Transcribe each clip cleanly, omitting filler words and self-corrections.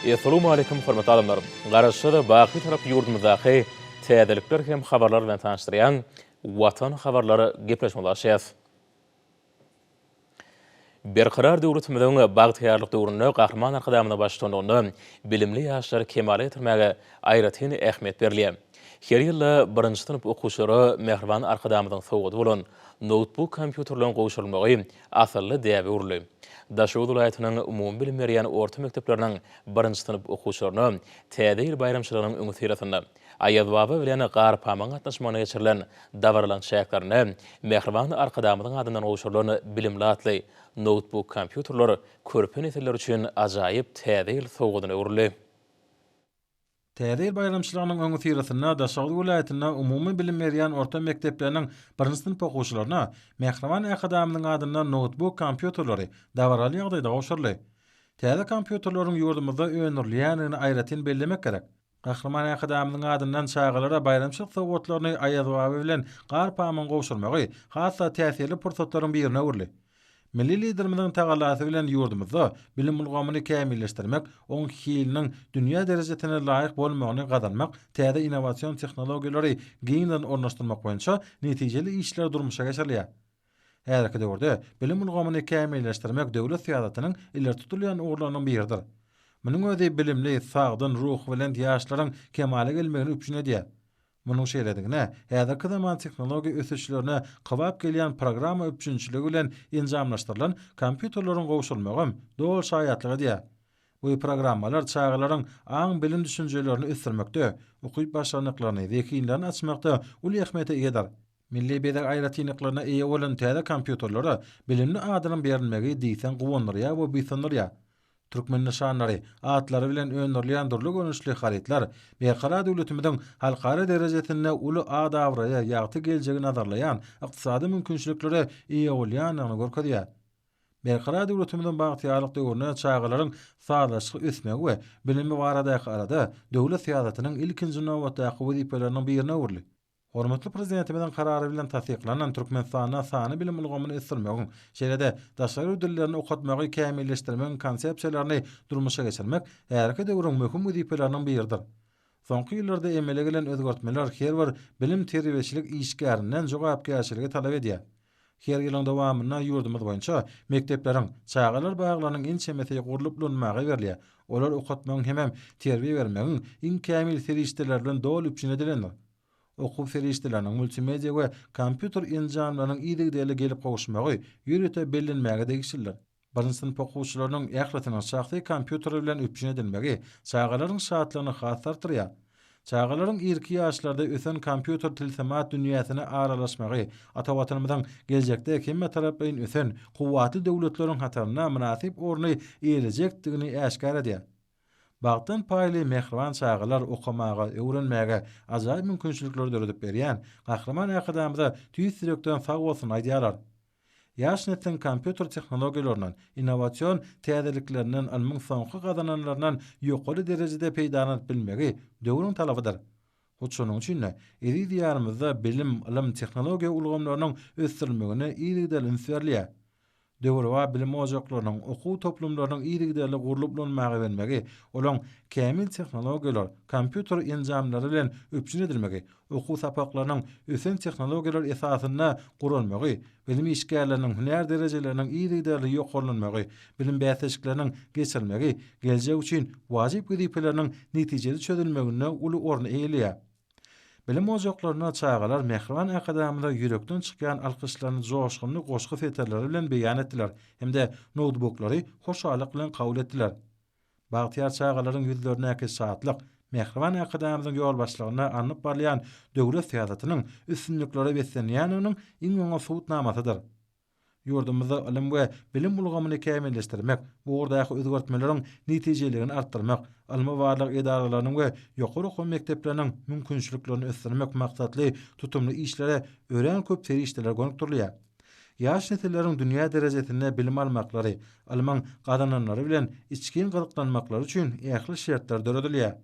Essalawmaleýkum hormatly adamlar! Garaşsyz, baky Bitarap ýurdumyzdaky täzelikler hem habarlar bilen tanyşdyrýan Watan habarlar gepleşigimizi açýas. Berkarar döwletimiziň bagtyýarlyk döwründe Gahryman Arkadagymyzyň baştutanlygynda bilimli ýaşlary kemala getirmäge aýratyn ähmiýet berilýär. Her ýylda birinji synp okuwçylara mähriban Arkadagymyzyň sowgady bolan noutbuk kompýuterleriň gowşurylmagy asylly däbe öwrüldi. Daşoguz welaýatynyň umumybilim berýän orta mekdepleriniň birinji synp okuwçylaryna Täze ýyl baýramçylygynyň öňüsyrasynda Aýazbaba bilen Garpamygyň gatnaşmagynda geçirilen dabaralaryň çäklerinde mähriban Arkadagymyzyň adyndan gowşurylan Bilimli atly noutbuk kompýuterler körpe nesiller üçin ajaýyp Täze ýyl sowgadyna öwrüldi. Täze ýyl baýramçylygynyň öňüsyrasynda Daşoguz welaýatynda umumy bilim berýän orta mekdepleriniň birinji synp okuwçylaryna mähriban Arkadagymyzyň adyndan noutbuk kompýuterleri dabaraly ýagdaýda gowşuryldy. Täze kompýuterleriň ýurdumyzda öndürilýändigini aýratyn bellemek gerek. Gahryman Arkadagymyzyň adyndan çagalara baýramçylyk sowgatlaryny Aýazbaba bilen Garpamyň gowşurmagy has-da täsirli pursatlaryň birine öwrüldi. Milli Liderimiziň tagallasy bilen ýurdumyzda bilim ulgamyny kämilleşdirmek, oň hiliniň dünýä derejesine laýyk bolmagyny gazanmak, täze innowasion tehnologiýalary giňden ornaşdyrmak boýunça netijeli işler durmuşa geçirilýär. Häzirki döwürde bilim ulgamyny kämilleşdirmek döwlet syýasatynyň ileri tutulýan ugurlarynyň biridir. Munuň özi bilimli, sagdyn, ruhubelent ýaşlaryň kemala gelmegini üpjün edýär. Munuň şeýledigine häzirki zaman tehnologiýa ösüşlerine kybap gelýän programma üpjünçiligi bilen enjamlaşdyrylan kompýuterleriň gowşurylmagam doly şaýatlyk edýär. Bu programmalar çagalaryň aň-bilim düşünjelerini ösdürmekde, ukyp-başarnyklaryny, zehinlerini açmakda uly ähmiýete eýedir. Milli bezeg aýratynlyklaryna eýe bolan täze kompýuterlere bilimli adynyň berilmegi diýseň guwandyrýar we buýsandyrýar. Türkmen nyşanlary, atlary bilen öndürilýän dürli görnüşli harytlar Berkarar döwletimiziň halkara derejesinde uly at-abraýa, ýagty geljegi nazarlaýan ykdysady mümkinçiliklere eýe bolýandygyny görkezýär. Berkarar döwletimiziň bagtyýarlyk döwründe çagalaryň sazlaşykly ösmegi we bilimi baradaky alada döwlet syýasatynyň ilkinji nobatdaky wezipeleriniň birine öwrüldi. Hormatly Prezidentimiziň Karary bilen tassyklanan Türkmenistanda sanly bilim ulgamyny ösdürmegiň, şeýle-de daşary ýurt dillerini okatmagy kämilleşdirmegiň Konsepsiýalaryny durmuşa geçirmek häzirki döwrüň möhüm wezipeleriniň biridir. Soňky ýyllarda emele gelen özgertmeler her bir bilim-terbiýeçilik işgärinden jogapkärçiligi talap edýär. Her ýylyň dowamynda ýurdumyz boýunça mekdepleriň, çagalar baglarynyň ençemesi gurlup ulanmaga berilýär. Olar okatmagyň hemem terbiýe bermegiň iň kämil serişdeleri bilen doly üpjün edilendir. Okuw serişdeleriniň, multimedia we kompýuter enjamlarynyň yzygiderli gelip gowuşmagy ýörite bellenmäge degişlidir. Birinji synp okuwçylarynyň ählisiniň şahsy kompýuteri bilen üpjün edilmegi çagalaryň şatlygyny has artdyrýar. Çagalaryň irki ýaşlarda ösen kompýuter tilsimat dünýäsine aralaşmagy ata Watanymyzyň geljekde hemmetaraplaýyn ösen, kuwwatly döwletleriň hatarynda mynasyp orny eýelejekdigini äşgär edýär. Bagtdan paýly mähriban çagalar okamaga, öwrenmäge ajaýyp mümkinçilikleri döredip berýän Gahryman Arkadagymyza tüýs ýürekden sag bolsun aýdýarlar. Ýaş nesliň kompýuter tehnologiýalaryndan, innowasion täzeliklerinden, ylmyň soňky gazananlaryndan ýokary derejede peýdalanyp bilmegi döwrüň talabydyr. Hut şonuň üçin-de, eziz Diýarymyzda bilim, ylym, tehnologiýa ulgamlarynyň ösdürilmegine yzygiderli üns berilýär. Döwrebap bilim ojaklarynyň, okuw toplumlarynyň yzygiderli gurlup ulanmaga berilmegi, olaryň kämil tehnologiýalar, kompýuter enjamlary bilen üpjün edilmegi, okuw sapaklarynyň ösen tehnologiýalar esasynda guralmagy, bilim işgärleriniň hünär derejeleriniň yzygiderli ýokarlanmagy, bilim bäsleşikleriniň geçirilmegi geljek üçin wajyp wezipeleriniň netijeli çözülmeginde uly orny eýeleýär. Bilim ojaklarynda çagalar mähriban Arkadagymyza ýürekden çykýan alkyşlaryny joşgunly goşgy setirleri bilen beýan etdiler hem-de noutbuklary hoşallyk bilen kabul etdiler. Bagtyýar çagalaryň ýüzlerindäki şatlyk mähriban Arkadagymyzyň ýolbaşçylygynda alnyp barylýan döwlet syýasatynyň üstünliklere beslenýändiginiň iň oňat subutnamasydyr. Ýurdumyzda ylym we bilim ulgamyny kämilleşdirmek, bu ugurdaky özgertmeleriň netijeliligini artdyrmak, ylmy-barlag edaralarynyň we ýokary okuw mekdepleriniň mümkinçiliklerini ösdürmek maksatly tutumly işlere örän köp serişdeler gönükdirilýär. Ýaş nesilleriň dünýä derejesinde bilim almaklary, ylmyň gazananlary bilen içgin gyzyklanmaklary üçin ähli şertler döredilýär.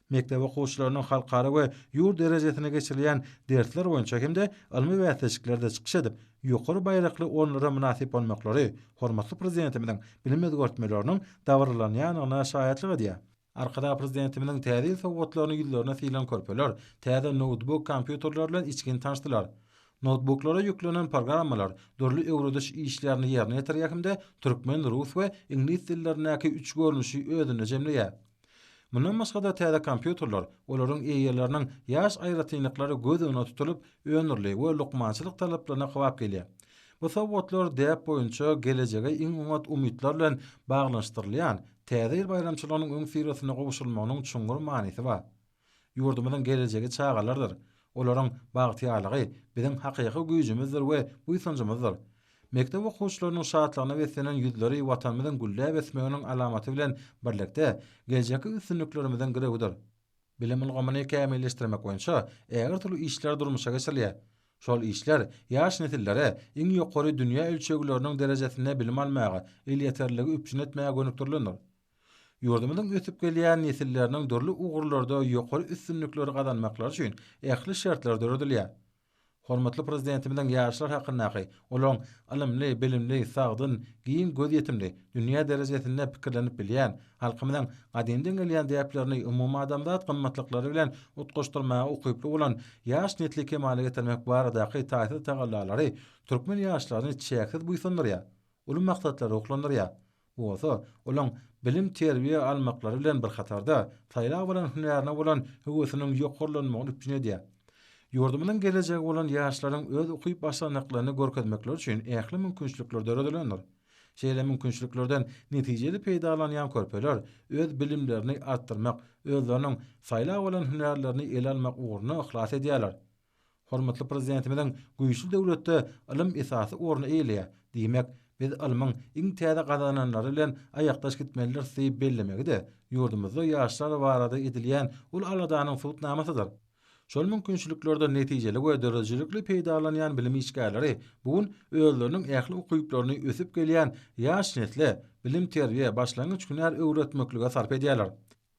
Mekdep okuwçylarynyň halkara we ýurt derejesinde geçirilýän dersler boýunça hem-de ylmy bäsleşiklerde çykyş edip, ýokary baýrakly orunlara mynasyp bolmaklary hormatly Prezidentimiziň bilim özgertmeleriniň dabaralanýandygyna şaýatlyk edýär. Arkadag Prezidentimiziň Täze ýyl sowgatlaryny ýüzlerine sylan körpeler täze noutbuk kompýuterler bilen içgin tanyşdylar. Noutbuklara ýüklenen programmalar dürli öwrediş işlerini ýerine ýetirýär hem-de türkmen, rus we iňlis dillerindäki üç görnüşi özünde jemleýär. Mundan başga-da täze kompýuterler olaryň eýeleriniň ýaş aýratynlyklary göz öňünde tutulyp öndürildi we lukmançylyk talaplaryna kybap gelýär. Bu sowgatlar däp boýunça gelejege iň oňat umytlar bilen baglanyşdyrylýan Täze ýyl baýramçylygynyň öňüsyrasynda gowşurylmagynyň çuňňur manysy bar. Ýurdumyzyň gelejegi çagalardyr. Olaryň bagtyýarlygy biziň hakyky güýjümizdir we buýsanjymyzdyr. Mekdep okuwçylarynyň şatlygyna beslenen ýüzleri Watanymyzyň gülläp ösmeginiň alamaty bilen birlikde, geljekki üstünliklerimiziň girewidir. Bilim ulgamyny kämilleşdirmek boýunça ägirt uly işler durmuşa geçirilýär. Şol işler ýaş nesillere iň ýokary dünýä ölçegleriniň derejesinde bilim almaga elýeterliligi üpjün etmäge gönükdirilendir. Ýurdumyzyň ösüp gelýän nesilleriniň dürli ugurlarda ýokary üstünlikleri gazanmaklary üçin ähli şertler döredilýär. Hormatly Prezidentimiziň ýaşlar hakyndaky, olaryň ylymly, bilimli, sagdyn, giň gözýetimli, dünýä derejesinde pikirlenip bilýän, halkymyzyň gadymdan gelýän däplerini umumadamzat gymmatlyklary bilen utgaşdyrmaga ukyply bolan ýaş nesli kemala getirmek baradaky taýsyz tagallalary türkmen ýaşlaryny çäksiz buýsandyrýar, uly maksatlara ruhlandyrýar. Bu bolsa, olaň bilim-terbiýe almaklary bilen bir hatarda, saýlap alan hünärine bolan höwesiniň ýokarlanmagyny üpjün edýär. Ýurdumyzyň gelejegi bolan ýaşlaryň öz ukyp-başarnyklaryny görkezmekleri üçin ähli mümkinçilikler döredilendir. Şeýle mümkinçiliklerden netijeli peýdalanýan körpeler öz bilimlerini artdyrmak, özleriniň saýlap alan hünärlerini ele almak ugrunda yhlas edýärler. Hormatly Prezidentimiziň Güýçli döwletde ylym esasy orny eýeleýär, diýmek, biz ylmyň iň täze gazananlary bilen aýakdaş gitmelidiris diýip bellemegi-de ýurdumyzda ýaşlar barada edilýän uly aladanyň subutnamasydyr. Şol mümkinçiliklerden netijeli we döredijilikli peýdalanýan bilim işgärleri bu gün özleriniň ähli ukyplaryny ösüp gelýän ýaş nesle bilim-terbiýe, başlangyç hünär öwretmeklige sarp edýärler.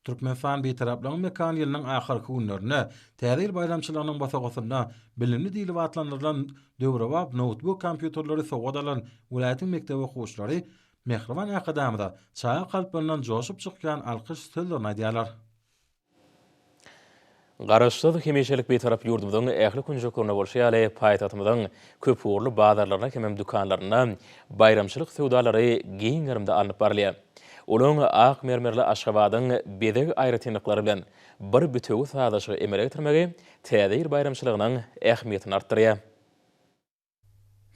Türkmenistan Bitaraplygyň mekany ýylynyň ahyrky günlerinde Täze ýyl baýramçylygynyň bosagasynda Bilimli diýlip atlandyrylan döwrebap noutbuk kompýuterleri sowgat alan welaýatyň mekdep okuwçylary mähriban Arkadagymyza çaga kalplaryndan joşup çykýan alkyş sözlerini aýdýarlar. Garaşsyz, hemişelik Bitarap ýurdumyzyň ähli künjeklerinde bolşy ýaly, paýtagtymyzyň köpugurly bazarlarynda hemem dükanlarynda baýramçylyk söwdalary giň gerimde alnyp barylýar. Olaryň ak mermerli Aşgabadyň bezeg aýratynlyklary bilen bir bitewi sazlaşygy emele getirmegi Täze ýyl baýramçylygynyň ähmiýetini artdyrýar.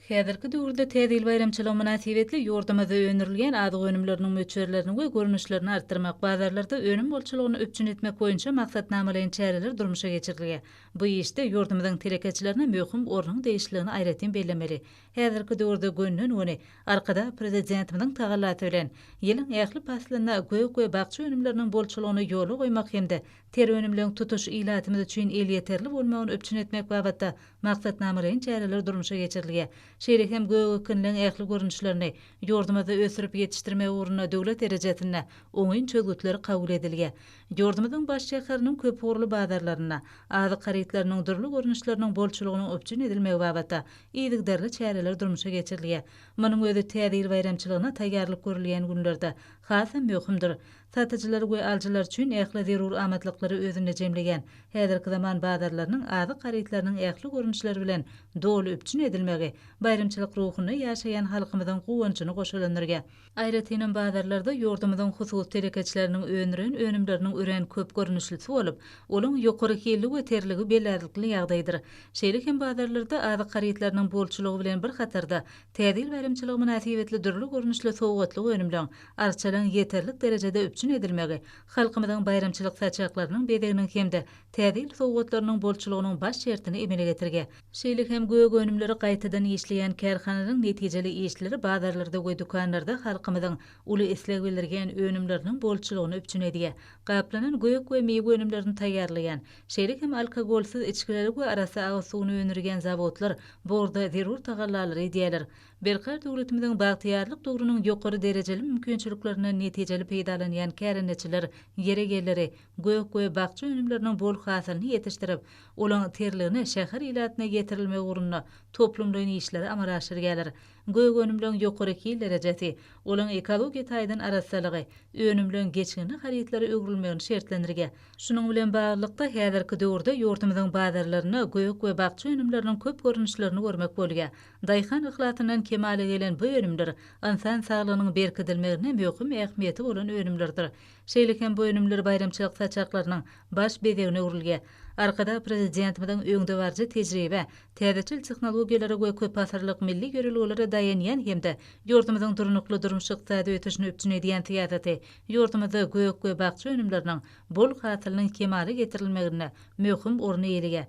Häzirki döwürde Täze ýyl baýramçylygy mynasybetli ýurdumyzda öndürilýän azyk önümleriniň möçberlerini we görnüşlerini artdyrmak, bazarlarda önüm bolçulygyny üpjün etmek boýunça maksatnamalaýyn çäreler durmuşa geçirilýär. Bu işde ýurdumyzyň telekeçilerine möhüm ornuň degişliligini aýratyn bellemeli. Häzirki döwürde gönden-göni Arkadag Prezidentimiziň tagallasy bilen, ýylyň ähli paslynda gök we bakja önümleriniň bolçulygyny ýola goýmak hem-de ter önümleň tutuş ilatymyz üçin elýeterli bolmagyny üpjün etmek babatda maksatnamalaýyn çäreler durmuşa geçirilýär. Şeýle hem gök ekinleň ähli görnüşlerini ýurdumyzda ösdürip ýetişdirmek ugrunda döwlet derejesinde oňyn çözgütler kabul edilýär. Ýurdumyzyň baş şäheriniň köpugurly bazarlarynda azyk harytlarynyň dürli görnüşleriniň bolçulygynyň üpjün edilmegi babatda yzygiderli çäreler durmuşa geçirilýär. Munuň özi Täze ýyl baýramçylygyna taýýarlyk görülýän günlerde hasam möhümdir. Satyjylar we alyjylar üçin ähli zerur amatlyklary özünde jemleýän häzirki zaman bazarlarynyň azyk harytlarynyň ähli görnüşleri bilen doly üpjün edilmegi baýramçylyk ruhunda ýaşaýan halkymyzyň guwanjyny goşalandyrýar. Aýratynam bazarlarda ýurdumyzyň hususy telekeçileriniň öndüren önümleriniň örän köp görnüşlisi bolup, olaň ýokary hilli we terligi bellärlikli ýagdaýdyr. Şeýle hem bazarlarda azyk harytlarynyň bolçulygy bilen bir hatarda, Täze ýyl baýramçylygy mynasybetli dürli görnüşli sowgatlyk önümleň, arçalaryň ýeterlik derejede üpjün edilmegi halkymyzyň baýramçylyk saçaklarynyň bezeginiň hem-de Täze ýyl sowgatlarynyň bolçulygynyň baş şertini emele getirýär. Şeýle hem gök önümleri gaýtadan işleýän kärhanalaryň netijeli işleri bazarlarda we dükanlarda halkymyzyň uly isleg bildirýän önümleriniň bolçulygyny üpjün edýär. Gaplanan gök we miwe önümlerini taýýarlaýan, şeýle hem alkogolsyz içgileri we arassa agyz suwuny öndürýän zawodlar bu ugurda zerur tagallalary edýärler. Berkarar döwletimiziň bagtyýarlyk döwrüniň ýokary derejeli mümkinçiliklerinden netijeli peýdalanýan kärendeçiler ýer eýeleri gök we bakja önümleriniň bol hasylyny ýetişdirip, olaň terligini şäher ilatyna ýetirilmegi ugrunda toplumlaýyn işleri amala aşyrýarlar. Gök önümleň ýokary hil derejesi, olaň ekologiýa taýdan arassalygy, önümleň geçginli harytlara öwrülmegini şertlendirýär. Şunuň bilen baglylykda, häzirki döwürde ýurdumyzyň bazarlarynda gök we bakja önümleriniň köp görnüşlerini görmek bolýar. Daýhan yhlasyndan kemala gelen bu önümler ynsan saglygynyň berkidilmeginde möhüm ähmiýeti bolan önümlerdir. Şeýle hem bu önümler baýramçylyk saçaklarynyň baş bezegine öwrülýär. Arkadag Prezidentimiziň öňdebaryjy tejribä, täzeçil tehnologiýalara we köpasyrlyk milli ýörelgelere daýanýan hem-de ýurdumyzyň durnukly durmuş-ykdysady ösüşini üpjün edýän syýasaty ýurdumyzda gök we bakja önümleriniň bol hasylynyň kemala getirilmeginde möhüm orny eýeleýär.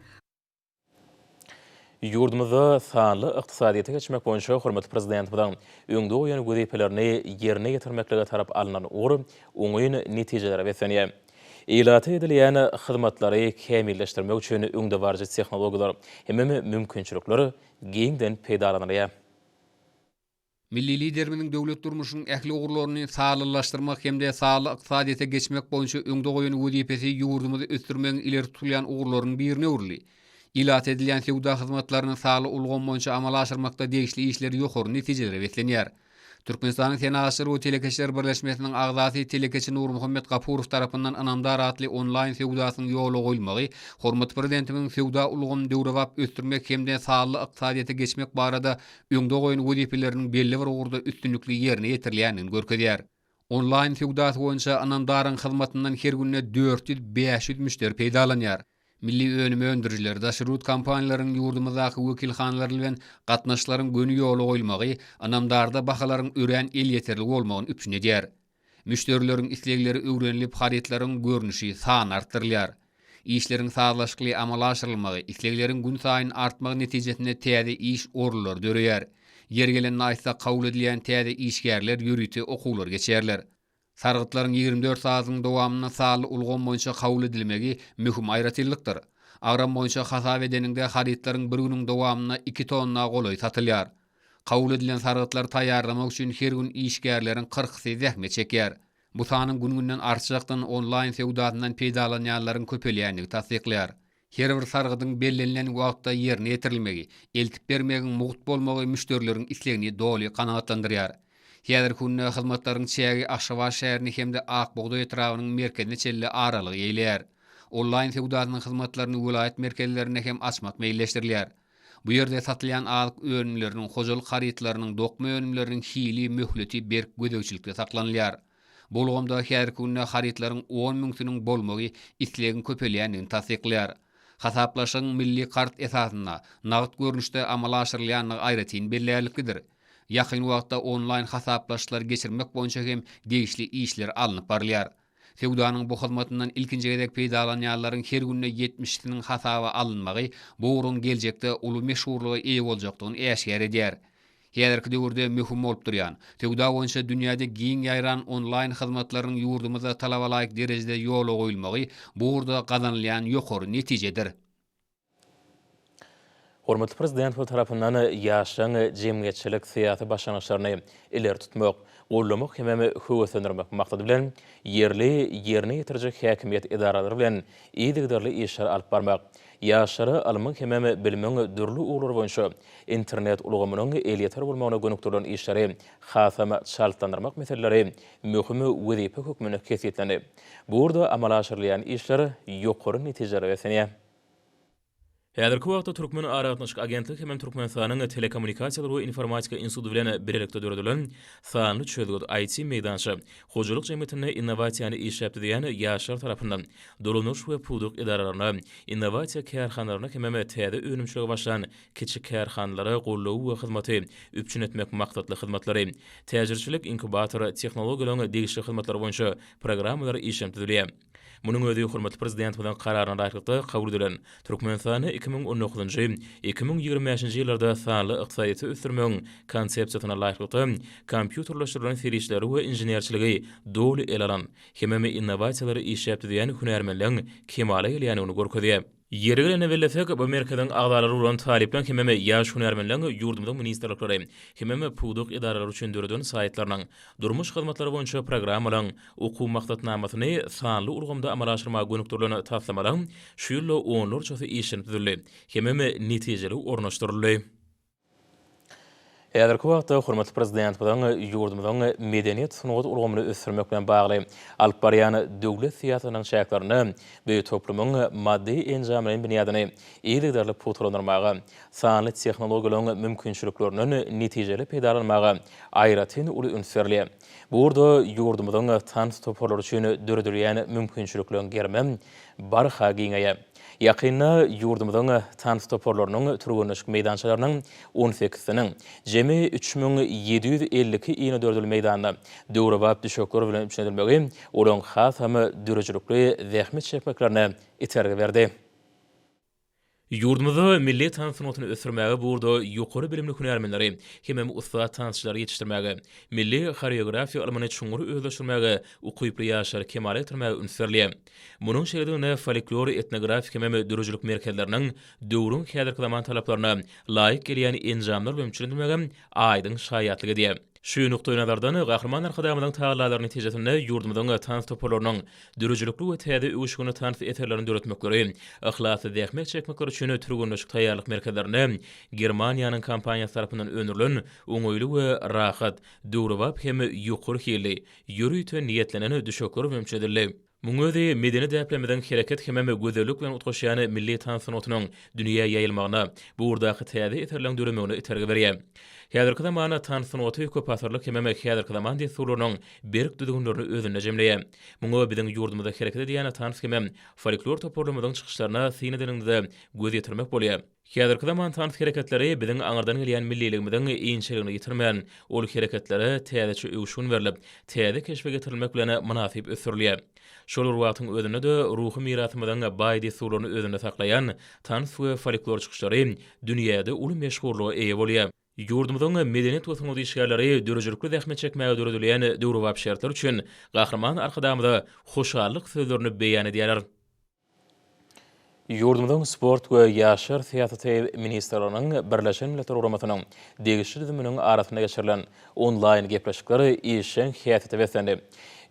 Ýurdumyzda sanly ykdysadyýete geçmek boýunça hormatly Prezidentimiziň öňde goýan wezipelerini ýerine ýetirmeklige tarap alnan ugur oňyn netijelere beslenýär. Ilata edilýän hyzmatlary kämilleşdirmek üçin öňdebaryjy tehnologiýalar hemem mümkinçilikler giňden peýdalanylýar. Milli Liderimiziň döwlet durmuşynyň ähli ugurlaryny sanlylaşdyrmak hem-de sanly ykdysadyýete geçmek boýunça öňde goýan wezipesi ýurdumyzy ösdürmegiň ileri tutulýan ugurlarynyň birine öwrüldi. Ilata edilýän söwda hyzmatlaryny sanly ulgam boýunça amala aşyrmakda degişli işler ýokary netijelere beslenýär. Türkmenistanyň Senagatçylar we telekeçiler birleşmesiniň agzasy telekeçi Nurmuhammet Gapurow tarapyndan Ynamdar atly onlaýn söwdasynyň ýola goýulmagy hormatly Prezidentimiziň söwda ulgamyny döwrebap ösdürmek hem-de sanly ykdysadyýete geçmek barada öňde goýan wezipeleriniň belli bir ugurda üstünlikli ýerine ýetirilýändigini görkezýär. Onlaýn söwdasy boýunça Ynamdaryň hyzmatyndan her günde 400-500 müşderi peýdalanýar. Milli önüm öndürijiler, daşary ýurt kompaniýalarynyň ýurdumyzdaky wekilhanalary bilen gatnaşyklaryň göni ýola goýulmagy Ynamdarda bahalaryň örän elýeterli bolmagyny üpjün edýär. Müşderileriň islegleri öwrenilip, harytlaryň görnüşi, sany artdyrylýar. Işleriň sazlaşykly amala aşyrylmagy, islegleriň günsaýyn artmagy netijesinde täze iş orunlary döreýär. Ýeri gelende aýtsak, kabul edilýän täze işgärler ýörite okuwlary geçýärler. Sargytlaryň 24 sagatyň dowamynda sanly ulgam boýunça kabul edilmegi möhüm aýratynlykdyr. Agram boýunça hasap edeniňde harytlaryň bir günüň dowamynda iki tonna golaýy satylýar. Kabul edilen sargytlary taýýarlamak üçin her gün işgärleriň kyrkysy zähmet çekýär. Bu sanyň gün-günden artjakdygyny onlaýn söwdasyndan peýdalanýanlaryň köpelýändigi tassyklaýar. Her bir sargydyň bellenilen wagtda ýerine ýetirilmegi, eltip bermegiň mugt bolmagy müşderileriň islegini doly kanagatlandyrýar. Häzirki günde hyzmatlaryň çägi Aşgabat şäherine hem-de Ak bugdaý etrabynyň merkezine çenli aralygy eýleýär. Onlaýn söwdasynyň hyzmatlaryny welaýat merkezlerinde hem açmak meýilleşdirilýär. Bu ýerde satylýan azyk önümleriniň, hojalyk harytlarynyň, dokma önümleriniň hili, möhleti berk gözegçilikde saklanylýar. Bu ulgamda häzirki günde harytlaryň on müňsüniň bolmagy islegiň köpelýändigini tassyklaýar. Hasaplaşygyň milli kart esasynda, nagt görnüşde amala aşyrylýandygy aýratyn bellärliklidir. Ýakyn wagtda onlaýn hasaplaşyklary geçirmek boýunça hem degişli işler alnyp barylýar. Söwdanyň bu hyzmatyndan ilkinji gezek peýdalanýanlaryň her günde ýetmişisiniň hasaba alynmagy bu ugruň geljekde uly meşhurlyga eýe boljakdygyny äşgär edýär. Häzirki döwürde möhüm bolup durýan, söwda boýunça dünýäde giň ýaýran onlaýn hyzmatlarynyň ýurdumyzda talabalaýyk derejede ýola goýulmagy bu ugurda gazanylýan ýokary netijedir. Hormatly Prezidentimiz tarapyndan ýaşlaryň jemgyýetçilik-syýasy başlangyçlaryny ileri tutmak, goldamak hemem höweslendirmek maksady bilen, ýerli ýerine ýetiriji häkimiýet edaralary bilen yzygiderli işleri alyp barmak, ýaşlara ylmyň hemem bilimiň dürli ugurlary boýunça internet ulgamynyň elýeter bolmagyna gönükdirilen işleri hasam çaltlandyrmak meseleleri möhüm wezipe hökmünde kesgitlendi. Bu ugurda amala aşyrylýan işler ýokary netijelere beslenýär. Häzirki wagtda Türkmen aragatnaşyk agentligi hemem Türkmenistanyň Telekommunikasiýalar we informatika instituty bilen bilelikde döredilen Sanly çözgüt IT-meýdança hojalyk jemgyýetinde innowasiýany işläp düzýän ýaşlar tarapyndan dolandyryş we pudak edaralaryna, innowasiýa kärhanalaryna hemem täze önümçilige başlan kiçi kärhanalara goldawy we hyzmaty üpjün etmek maksatly hyzmatlary, täjirçilik inkubator tehnologiýalaryň degişli hyzmatlary boýunça programmalar işlenip düzülýär. Munuň özi hormatly Prezidentimiziň Kararyna laýyklykda kabul edilen Türkmenistanda 2019-njy, 2025-nji ýyllarda sanly ykdysadyýeti ösdürmegiň Konsepsiýasyna laýyklykda kompýuterleşdirilen serişdeleri we inženerçiligi doly ele alan hemem innowasiýalary işläp düzýän hünärmenleň kemala gelýändigini görkezýär. Ýeri gelende bellesek, bu merkeziň agzalary bolan talyplaryň hemem ýaş hünärmenleň ýurdumyzyň ministrlikleri hemem pudak edaralary üçin döreden saýtlarynyň, durmuş hyzmatlary boýunça programmalaryň, okuw maksatnamasyny sanly ulgamda amala aşyrmaga gönükdirilen taslamalaryň şu ýylda onlarçasy işlenip düzüldi hemem netijeli ornaşdyryldy. Häzirki wagtda hormatly Prezidentimiziň ýurdumyzyň medeniýet-sungat ulgamyny ösdürmek bilen bagly alyp barýan döwlet syýasatynyň çäklerinde bu toplumyň maddy-enjamlaýyn binýadyny yzygiderli pugtalandyrmaga, sanly tehnologiýalaryň mümkinçiliklerinden netijeli peýdalanmaga aýratyn uly üns berilýär. Bu ugurda ýurdumyzyň tans toparlary üçin döredilýän mümkinçilikleriň gerimi barha giňeýär. Ýakynda ýurdumyzyň tans toparlarynyň türgenleşik meýdançalarynyň on sekizsiniň, jemi 3752 inedördül meýdanda döwrebap düşekler bilen üpjün edilmegi olaryň hasam döredijilikli zähmet çekmeklerine itergi berdi. Ýurdumyzda milli tans sungatyny ösdürmäge bu ugurda ýokary bilimli hünärmenleri hemem ussat tansçylary ýetişdirmäge, milli horeografiýa ylmyny çuňňur özleşdirmäge ukyply ýaşlary kemala getirmäge üns berilýär. Munuň şeýledigine folklor-etnografik hemem döredijilik merkezleriniň döwrüň häzirki zaman talaplaryna laýyk gelýän enjamlar bilen üpjün edilmegem aýdyň şaýatlyk edýär. Şu nukdaýnazardan, Gahryman Arkadagymyzyň tagallalary netijesinde ýurdumyzyň tans toparlarynyň döredijilikli we täze öwüşginli tans eserlerini döretmekleri, yhlasly zähmet çekmekleri üçin türgenleşik taýýarlyk merkezlerinde Germaniýanyň kompaniýasy tarapyndan öndürilen oňaýly we rahat, döwrebap hem ýokary hilli, ýörite niýetlenen düşekler bilen üpjün edildi. Munuň özi medeni däplerimiziň hereket hemem gözellik bilen utgaşýan milli tans sungatynyň dünýä ýaýylmagyna, bu ugurdaky täze eserleriň döremegine itergi berýär. Häzirki zaman tans sungaty köpasyrlyk hemem häzirki zaman dessurlarynyň berk düzgünlerini özünde jemleýär. Muňa biziň ýurdumyzda hereket edýän tans hemem folklor toparlarymyzyň çykyşlaryna syn edeniňizde göz ýetirmek bolýar. Häzirki zaman tans hereketleri biziň aňyrdan gelýän milliligimiziň inçeligini ýitirmän, ol hereketlere täzeçe öwüşgin berlip, täze keşbe getirilmek bilen mynasyp ösdürilýär. Şol bir wagtyň özünde-de ruhy mirasymyzyň baý dessurlaryny özünde saklaýan tans we folklor çykyşlary dünýäde uly meşhurlyga eýe bolýar. Ýurdumyzyň medeniýet we sungat işgärleri döredijilikli zähmet çekmäge döredilýän döwrebap şertler üçin Gahryman Arkadagymyza hoşallyk sözlerini beýan edýärler. Ýurdumyzyň Sport we ýaşlar syýasaty ministrliginiň Birleşen Milletler Guramasynyň degişli düzüminiň arasynda geçirilen onlaýn gepleşikler işjeň häsiýete beslendi.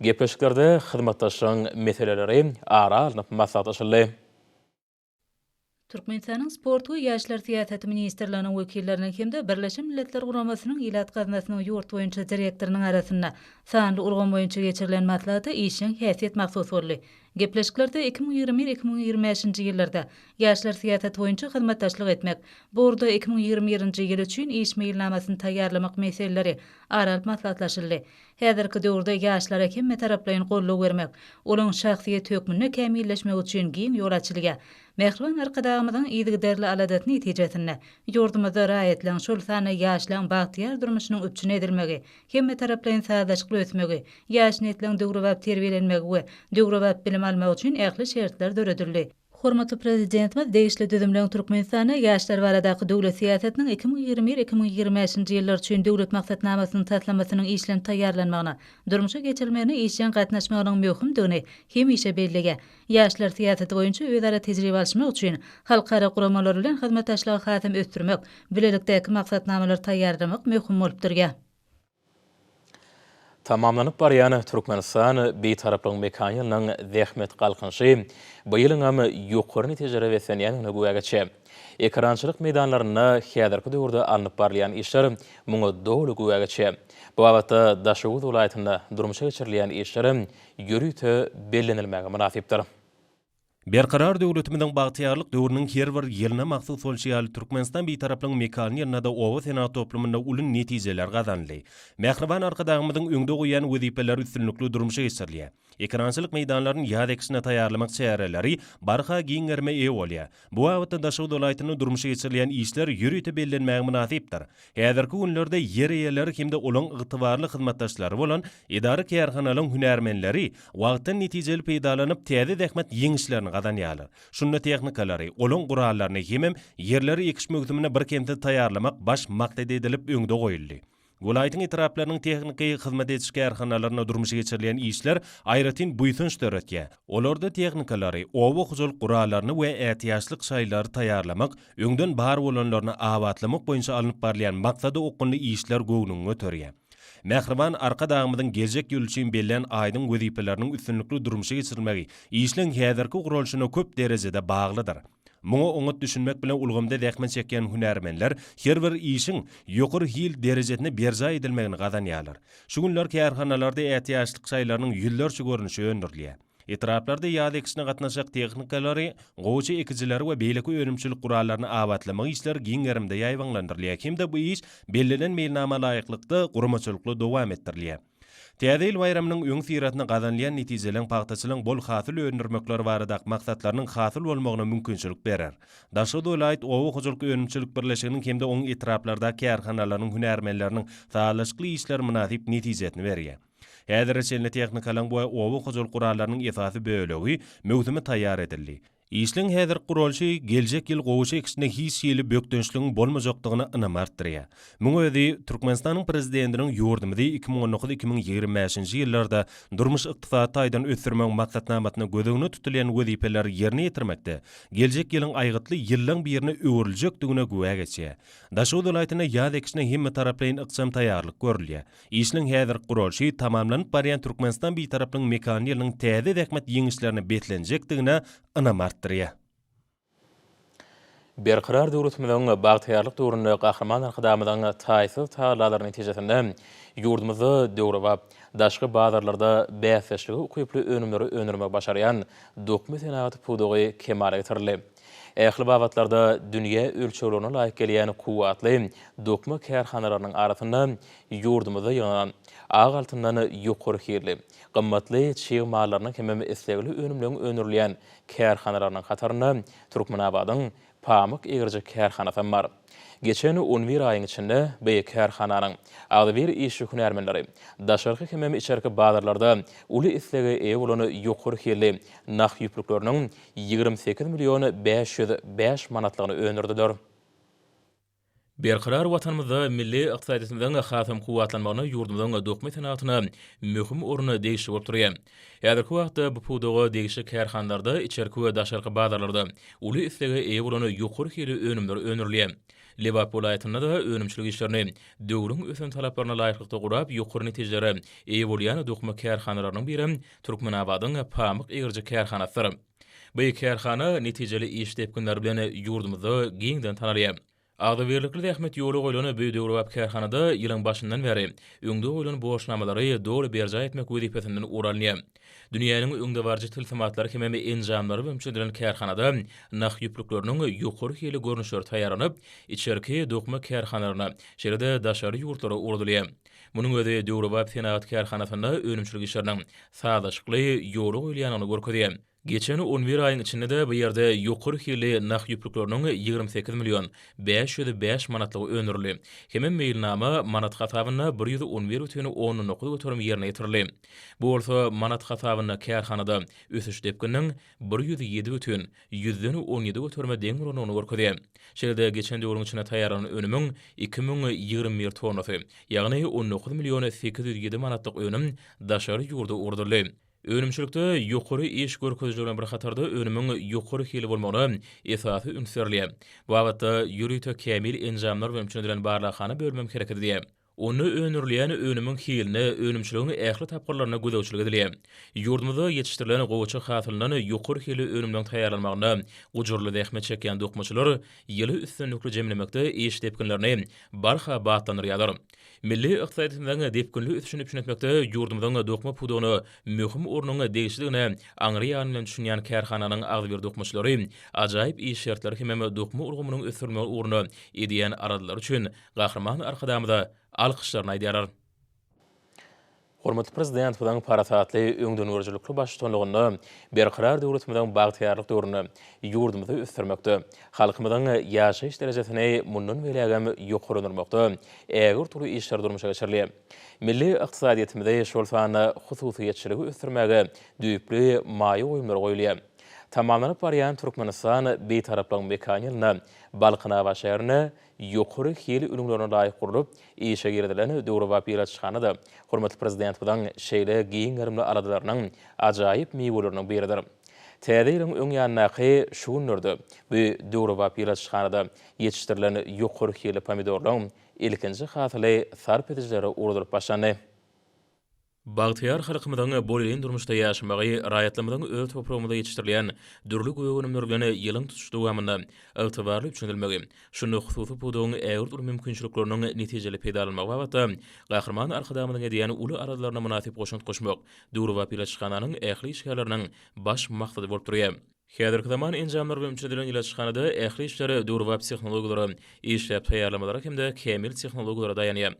Gepleşiklerde hyzmatdaşlygyň meseleleri ara alnyp maslahatlaşyldy. Türkmenistanyň Sport we ýaşlar syýasaty ministrliginiň wekilleriniň hem-de Birleşen Milletler Guramasynyň Ilat gaznasynyň ýurt boýunça direktorynyň arasynda sanly ulgam boýunça geçirilen maslahata işjeň häsiýet mahsus boldy. Gepleşiklerde 2021, 2025-nji ýyllarda ýaşlar syýasaty boýunça hyzmatdaşlyk etmek, bu ugurda 2021-nji ýyl üçin iş meýilnamasyny taýýarlamak meseleleri ara alyp maslahatlaşyldy. Häzirki döwürde ýaşlara hemmetaraplaýyn goldaw bermek, olaň şahsyýet hökmünde kämilleşmegi üçin giň ýol açylýar. Mähriban Arkadagymyzyň yzygiderli aladasy netijesinde, ýurdumyzda raýatlaryň, şol sanda ýaşlaryň bagtyýar durmuşynyň üpjün edilmegi, hemmetaraplaýyn sazlaşykly ösmegi, ýaş nesliň döwrebap terbiýelenmegi we döwrebap bilim almagy üçin ähli şertler döredildi. Hormatly Prezidentimiz degişli düzümleň Türkmenistanda ýaşlar baradaky döwlet syýasatynyň 2021, 2025-nji ýyllar üçin Döwlet maksatnamasynyň taslamasynyň işlenip taýýarlanmagyna, durmuşa geçirilmegine işjeň gatnaşmagynyň möhümdigini hemişe belleýär. Ýaşlar syýasaty boýunça özara tejribe alyşmak üçin halkara guramalary bilen hyzmatdaşlygy hasam ösdürmek, bilelikdäki maksatnamalary taýýarlamak möhüm bolup durýar. Tamamlanyp barýan Türkmenistan Bitaraplygyň mekany ýylynyň zähmet galkynyşy bu ýylyňam ýokary netijelere beslenýändigine güwä geçýär. Ekerançylyk meýdanlarynda häzirki döwürde alnyp barylýan işler muňa doly güwä geçýär. Bu babatda Daşoguz welaýatynda durmuşa geçirilýän işler ýörite bellenilmäge mynasypdyr. Berkarar döwletimiziň bagtyýarlyk döwrüniň her bir ýylyna mahsus bolşy ýaly, Türkmenistan Bitaraplygyň mekany ýylynda-da oba senagat toplumynda uly netijeler gazanyldy. Mähriban Arkadagymyzyň öňde goýýan wezipeleri üstünlikli durmuşa geçirilýär. Ekerançylyk meýdanlaryny ýaz ekişine taýýarlamak çäreleri barha giň gerime eýe bolýar. Bu babatda Daşoguz welaýatynda durmuşa geçirilýän işler ýörite bellenmäge mynasypdyr. Häzirki günlerde ýer eýeleri hem-de olaryň ygtybarly hyzmatdaşlary bolan edara-kärhanalaryň hünärmenleri wagtdan netijeli peýdalanyp, täze zähmet ýeňişlerini gazanýarlar. Şunda tehnikalary, olaryň gurallaryny hemem ýerleri ekiş möwsümine birkemsiz taýýarlamak baş maksat edilip öňde goýuldy. Welaýatyň etraplarynyň tehniki hyzmat ediş kärhanalarynda durmuşa geçirilýän işler aýratyn buýsanç döretýär. Olarda tehnikalary, oba hojalyk gurallaryny we ätiýaçlyk şaýlary taýýarlamak, öňden bar bolanlaryny abatlamak boýunça alnyp barylýan maksada okgunly işler göwnüňi göterýär. Mähriban Arkadagymyzyň geljek ýyl üçin bellän aýdyň wezipeleriniň üstünlikli durmuşa geçirilmegi işleň häzirki guralyşyna köp derejede baglydyr. Muňa oňat düşünmek bilen ulgamda zähmet çekýän hünärmenler her bir işiň ýokary hil derejesinde berjaý edilmegini gazanýarlar. Şu günler kärhanalarda ätiýaçlyk şaýlarynyň ýüzlerçe görnüşi öndürilýär. Etraplarda ýaz ekişine gatnaşjak tehnikalary, gowaça ekijileri we beýleki önümçilik gurallaryny abatlamak işleri giň gerimde ýaýbaňlandyrylýar hem-de bu iş bellenen meýilnama laýyklykda guramaçylykly dowam etdirilýär. Täze ýyl baýramynyň öňüsyrasynda gazanylýan netijeleň pagtaçylaryň bol hasyl öndürmekleri baradaky maksatlarynyň hasyl bolmagyna mümkinçilik berer. Daşoguz welaýat oba hojalyk önümçilik birleşiginiň hem-de onuň etraplardaky kärhanalarynyň hünärmenleriniň sazlaşykly işleri mynasyp netijesini berýär. Häzire çenli tehnikalaryň we oba hojalyk gurallarynyň esasy bölegi möwsüme taýýar edildi. Işleň häzirki guralyşy geljek ýyl gowaça ekişinde hiç hili bökdençligiň bolmajakdygyna ynamy artdyrýar. Muň özi Türkmenistanyň Prezidentiniň ýurdumyzy 2019, 2025-nji ýyllarda durmuş-ykdysady taýdan ösdürmegiň maksatnamasynda göz öňünde tutulýan wezipeleri ýerine ýetirmekde geljek ýylyň aýgytly ýyllaň birine öwrüljekdigine güwä geçýär. Daşoguz welaýatynda ýaz ekişine hemmetaraplaýyn ykjam taýýarlyk görülýär. Işleň häzirki guralyşy tamamlanyp barýan Türkmenistan Bitaraplygyň mekany ýylynyň täze zähmet ýeňişlerine beslenjekdigine ynam artdyrýar. Berkarar döwletimiziň bagtyýarlyk döwründe Gahryman Arkadagymyzyň taýsyz tagallalary netijesinde ýurdumyzda döwrebap, daşky bazarlarda bäsdeşlige ukyply önümleri öndürmegi başarýan dokma senagaty pudagy kemala getirildi. Ähli babatlarda dünýä ölçeglerine laýyk gelýän kuwwatly dokma kärhanalarynyň arasynda ýurdumyzda ýygnalan ak altyndan ýokary hilli, gymmatly çig mallarynyň hemem islegli önümleň öndürilýän kärhanalarynyň hatarynda Türkmenabadyň pamyk egriji kärhanasam bar. Geçen on bir aýyň içinde bu kärhananyň agzybir işçi hünärmenleri daşarky hemem içerki bazarlarda uly islege eýe bolan ýokary hilli nah ýüplükleriniň 28 million 505 manatlygyny öndürdiler. Berkarar Watanymyzda milli ykdysadyýetimiziň hasam kuwwatlanmagyna ýurdumyzyň dokma senagatyna möhüm orun degişli bolup durýar. Häzirki wagtda bu pudaga degişli kärhanalarda içerki we daşarky bazarlarda uly islege eýe bolan ýokary hili önümler öndürilýär. Lebap welaýatynda-da önümçilik işlerini döwrüň ösen talaplaryna laýyklykda gurap, ýokary netijelere eýe bolýan dokma kärhanalarynyň birem Türkmenabadyň pamyk egriji kärhanasydyr. Bu kärhana netijeli iş depginleri bilen ýurdumyzda giňden tanalýar. Agzybirlikli zähmet ýola goýlan bu döwrebap kärhanada ýylyň başyndan bäri öňde goýlan borçnamalary doly berjaý etmek wezipesinden ugur alynýar. Dünýäniň öňdebaryjy tilsimatlary hemem enjamlary bilen üpjün edilen kärhanada nah ýüplükleriniň ýokary hili görnüşleri taýýarlanyp, içerki dokma kärhanalaryna, şeýle-de daşary ýurtlara ugradylýar. Munuň özi döwrebap senagat kärhanasynda önümçilik işleriniň sazlaşykly ýola goýulýandygyny görkezýär. Geçen on bir aýyň içinde-de bu ýerde ýokary hilli nah ýüplükleriniň 28 million 505 manatlygy öndürildi. Hemem meýilnama manat hasabynda 111 bütin ondan 9% ýerine ýetirildi. Bu bolsa manat hasabynda kärhanada ösüş depgininiň 107 bütin 17% göterime deň bolandygyny görkezýär. Şeýle-de geçen döwrüň içinde taýýarlanan önümiň 2021 tonnasy, ýagny 19 million 807 manatlyk önüm daşary ýurda ugradyldy. Önümçilikde ýokary iş görkezijiler bilen bir hatarda önümiň ýokary hili bolmagyna esasy üns berilýär. Bu babatda ýörite kämil enjamlar bilen üpjün edilen barlaghana bölümem hereket edýär. Onda öndürilýän önümiň hiline önümçiligiň ähli tapgyrlarynda gözegçilik edilýär. Ýurdumyzda ýetişdirilen gowaça hasylyndan ýokary hilli önümleriň taýýarlanmagynda gujurly zähmet çekýän dokmaçylar ýyly üstünlikli jemlemekde iş depginlerini barha batlandyrýarlar. Milli ykdysadyýetimiziň depginli ösüşini üpjün etmekde ýurdumyzyň dokma pudagyna möhüm ornuň degişlidigine aňry ýany bilen düşünýän kärhananyň agzybir dokmaçylary ajaýyp iş şertleri hemem dokma ulgamynyň ösdürilmegi ugrunda edýän aladalary üçin Gahryman Arkadagymyza alkyşlaryny aýdýarlar. Hormatly Prezidentimiziň parasatly, öňdengörüjilikli baştutanlygynda Berkarar döwletimiziň bagtyýarlyk döwründe ýurdumyzy ösdürmekde, halkymyzyň ýaşaýyş derejesini mundan beýlägem ýokarlandyrmakda ägirt uly işler durmuşa geçirilýär. Milli ykdysadyýetimizi, şol sanda hususyýetçiligi ösdürmäge düýpli maýa goýumlar goýulýar. Tamamlanyp barýan Türkmenistan Bitaraplygyň mekany ýylynda Balkanabat şäherinde ýokary hil ülňülerine laýyk gurlup, işe girizilen döwrebap ýyladyşhana-da hormatly Prezidentimiziň şeýle giň gerimli aladalarynyň ajaýyp miweleriniň biridir. Täze ýylyň öň ýanyndaky şu günlerde bu döwrebap ýyladyşhanada ýetişdirilen ýokary hilli pomidorlaryň ilkinji hasyly sarp edijilere ugradylyp başlandy. Bagtyýar halkymyzyň bolelin durmuşda ýaşamagy, raýatlarymyzyň öz topragymyzda ýetişdirilýän dürli gök önümler bilen ýylyň tutuş dowamynda ygtybarly üpjün edilmegi, şunda hususy pudagyň ägirt uly mümkinçilikleriniň netijeli peýdalanylmagy babatda Gahryman Arkadagymyzyň edýän uly aladalaryna mynasyp goşant goşmak döwrebap ýyladyşhananyň ähli işgärleriniň baş maksady bolup durýar. Häzirki zaman enjamlary bilen üpjün edilen ýyladyşhanada ähli işler döwrebap tehnologiýalara, işläp taýýarlamalara hem-de kämil tehnologiýalara daýanýar.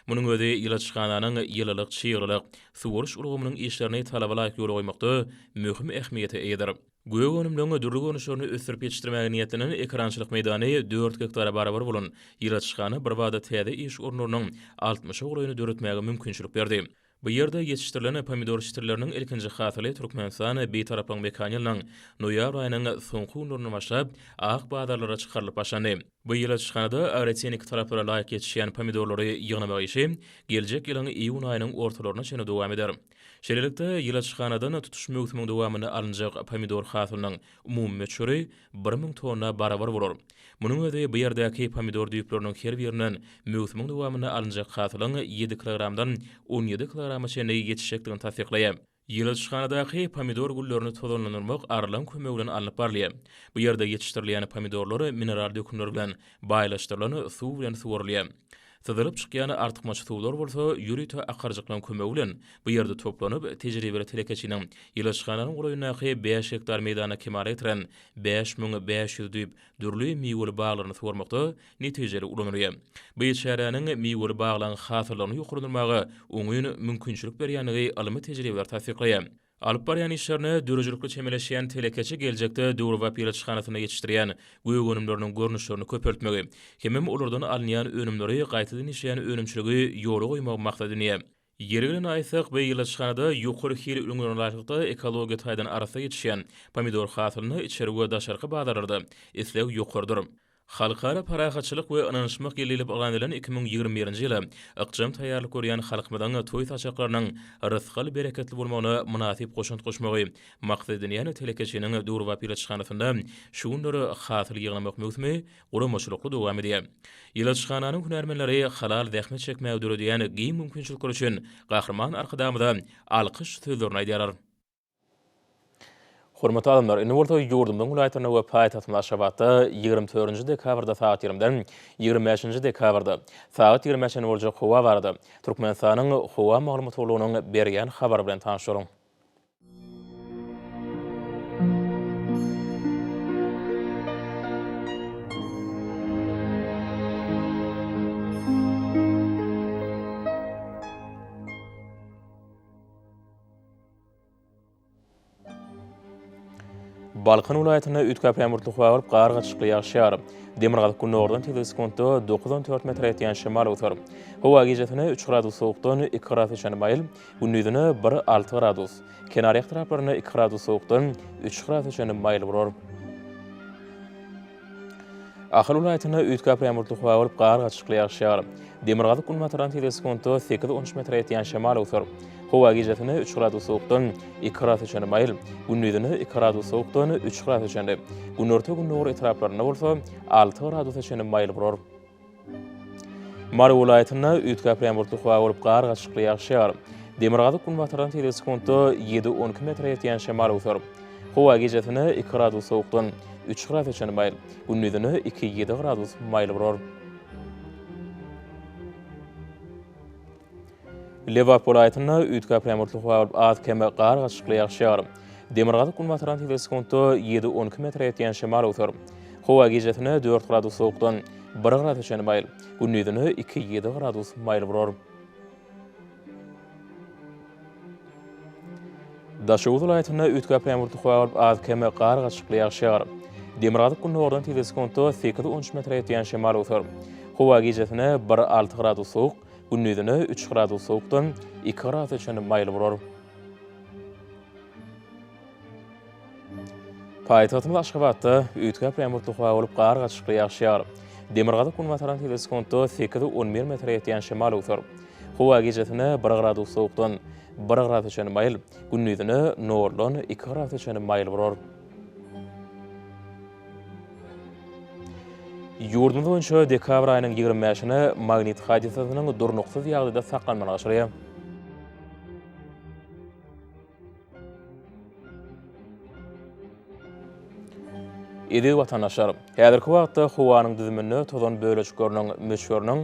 Munuň özi ýyladyşhananyň ýylylyk, çyglylyk, suwaryş ulgamynyň işlerini talaba laýyk ýola goýmakda möhüm ähmiýete eýedir. Gök önümleriň dürli görnüşlerini ösdürip ýetişdirmäge niýetlenen ekerançylyk meýdany dört gektara barabar bolan ýyladyşhana birbada täze iş orunlarynyň altmyşa golaýyny döretmäge mümkinçilik berdi. Bu ýerde ýetişdirilen pomidor şitilleriniň ilkinji hasyly Türkmenistan Bitaraplygyň mekany ýylynyň noýabr aýynyň soňky günlerinden başlap, ak bazarlara çykarylyp başlandy. Bu ýyladyşhanada agrotehniki talaplara laýyk ýetişýän pomidorlary ýygnamak işi geljek ýylyň iýun aýynyň ortalaryna çenli dowam eder. Şeýlelikde, ýyladyşhanadan tutuş möwsümiň dowamynda alynjak pomidor hasylynyň umumy möçberi 1000 tonna barabar bolar. Munuň özi bu ýerdäki pomidor düýpleriniň her birinden möwsümiň dowamynda alynjak hasylyň ýedi kilogramdan 17 kilograma çenli ýetişjekdigini tassyklaýar. Ýyladyşhanadaky pomidor güllerini tozanlandyrmak arylaryň kömegi bilen alnyp barylýar. Bu ýerde ýetişdirilýän pomidorlar mineral dökünler bilen baýlaşdyrylan suw bilen suwarylýar. Syzylyp çykýan artykmaç suwlar bolsa ýörite akarjyklaryň kömegi bilen bu ýerde toplanyp, tejribeli telekeçiniň ýyladyşhananyň golaýyndaky bäş gektar meýdanda kemala getiren 5500 düýp dürli miweli baglaryny suwarmakda netijeli ulanylýar. Bu çäräniň miweli baglaryň hasyllygyny ýokarlandyrmaga oňyn mümkinçilik berýändigi ylmy tejribeler tassyklaýar. Alyp barýan işlerine döredijilikli çemeleşýän telekeçi geljekde döwrebap ýyladyşhanasynda ýetişdirýän gök önümleriniň görnüşlerini köpeltmegi hemem olardan alynýan önümleri gaýtadan işleýän önümçiligi ýola goýmagy maksat edinýär. Ýeri gelende aýtsak, bu ýyladyşhanada ýokary hil ülňülerine laýyklykda ekologiýa taýdan arassa ýetişýän pomidor hasylyna içeri we daşarky bazarlarda isleg ýokarydyr. Halkara parahatçylyk we ynanyşmak ýyly diýlip yglan edilen 2021-nji ýyla ykjam taýýarlyk görýän halkymyzyň toý saçaklarynyň rysgal-bereketli bolmagyna mynasyp goşant goşmagy maksat edinýän telekeçiniň döwrebap ýyladyşhanasynda şu günler hasyl ýygnamak möwsümi guramaçylykly dowam edýär. Ýyladyşhananyň hünärmenleri halal zähmet çekmäge döredýän giň mümkinçilikler üçin Gahryman Arkadagymyza alkyş sözlerini aýdýarlar. Hormatly adamlar, indi bolsa ýurdumyzyň welaýatlarynda we paýtagtymyz Aşgabatda 24-nji dekabrda sagat 20-den 25-nji dekabrda sagat 20-ä çenli boljak howa barada Türkmenistanyň Howa maglumat gullugynyň berýän habary bilen tanyş boluň. Balkan welaýatynda üýtgäp ýagmurly howa bolup, gar gatyşykly ýagyş ýagar. Demirgazyk-gündogardan tizligi sekuntda 9-14 metre ýetýän şemal öwser. Howa gijesine 3 gradus sowukdan 2 gradusa çenli maýyl, gündizine 1-6 gradus. Kenarýaka etraplarynda 2 gradus sowukdan 3 gradusa çenli maýyl bolar. Ahal welaýatynda üýtgäp ýagmurly howa bolup, gar gatyşykly ýagyş ýagar. Demirgazyk-günbatardan tizligi sekuntda sekiz-on üç metre ýetýän şemal öwser. Howa gijesine üç gradus sowukdan iki grasa çenli maýyl, gündizine iki gradus sowukdan üç grasa çenli, günorta-gündogar etraplarynda bolsa alty gradusa çenli maýyl bolar. Mary welaýatynda üýtgäp ýagmurly howa bolup, gar gatyşykly ýagyş ýagar. Demirgazyk-günbatardan tizligi sekuntda ýedi-on iki metre ýetýän şemal öwser. Howa gijesine iki gradus sowukdan üç grasa çenli maýyl, gündizine iki-ýedi gradus maýyl bolar. Lebap welaýatynda üýtgäp ýagmurly howa bolup, az-kem gar gatyşykly ýagyş ýagar. Demirgazyk-günbatardan tizligi sekuntda ýedi-on iki metre ýetýän şemal öwser. Howa gijesine dört gradus sowukdan bir grasa çenli maýyl, gündizine iki-ýedi gradus maýyl bolar. Daşoguz welaýatynda üýtgäp ýagmurly howa bolup, az-kem gar gatyşykly ýagyş ýagar. Demirgazyk-gündogardan tizligi sekuntda sekiz-on üç metre ýetýän şemal öwser. Howa gijesine bir-alty gradus sowuk, gündizine üç gradus sowukdan iki grasa çenli maýyl bolar. Paýtagtymyz Aşgabatda üýtgäp durýan bulutly howa bolup, gar gatyşykly ýagyş ýagar. Demirgazyk-günbatardan tizligi sekuntda sekiz, 11 metre ýetýän şemal öwser. Howa gijesine bir gradus sowukdan bir grasa çenli maýyl, gündizine noldan iki grasa çenli maýyl bolar. Ýurdumyz boýunça dekabr aýynyň 25-ine magnit hadysasynyň durnuksyz ýagdaýda saklanmagyna garaşylýar. Eziz watandaşlar, häzirki wagtda howanyň düzüminde tozan bölejikleriniň möçberiniň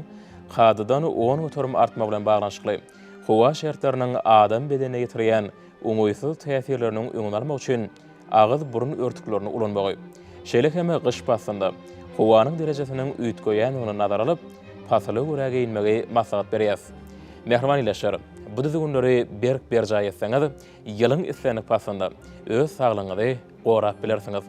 kadadan 10% artmagy bilen baglanyşykly howa şertleriniň adam bedenine ýetirýän oňaýsyz täsirleriniň öňüni almak üçin agyz-burun örtüklerini ulanmagy, şeýle hem gyş paslynda howanyň derejesiniň üýtgeýändigini nazara alyp, pasyla görä geýinmegi maslahat berýäris. Mähriban ildeşler, bu düzgünleri berk berjaý etseňiz, ýylyň islendik paslynda öz saglygyňyzy gorap bilersiňiz.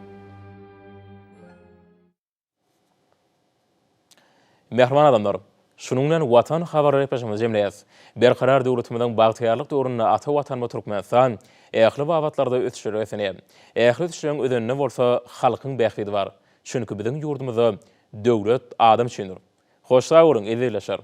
Mähriban adamlar! Şunuň bilen Watan habarlar gepleşigimizi jemleýäris. Berkarar döwletimiziň bagtyýarlyk döwründe ata Watanymyz Türkmenistan ähli babatlarda ösüşlere beslenýär. Ähli ösüşleriň özeninde bolsa halkyň bähbidi bar. Çünki biziň ýurdumyzda döwlet adam üçindir. Hoş sag boluň, eziz ildeşler!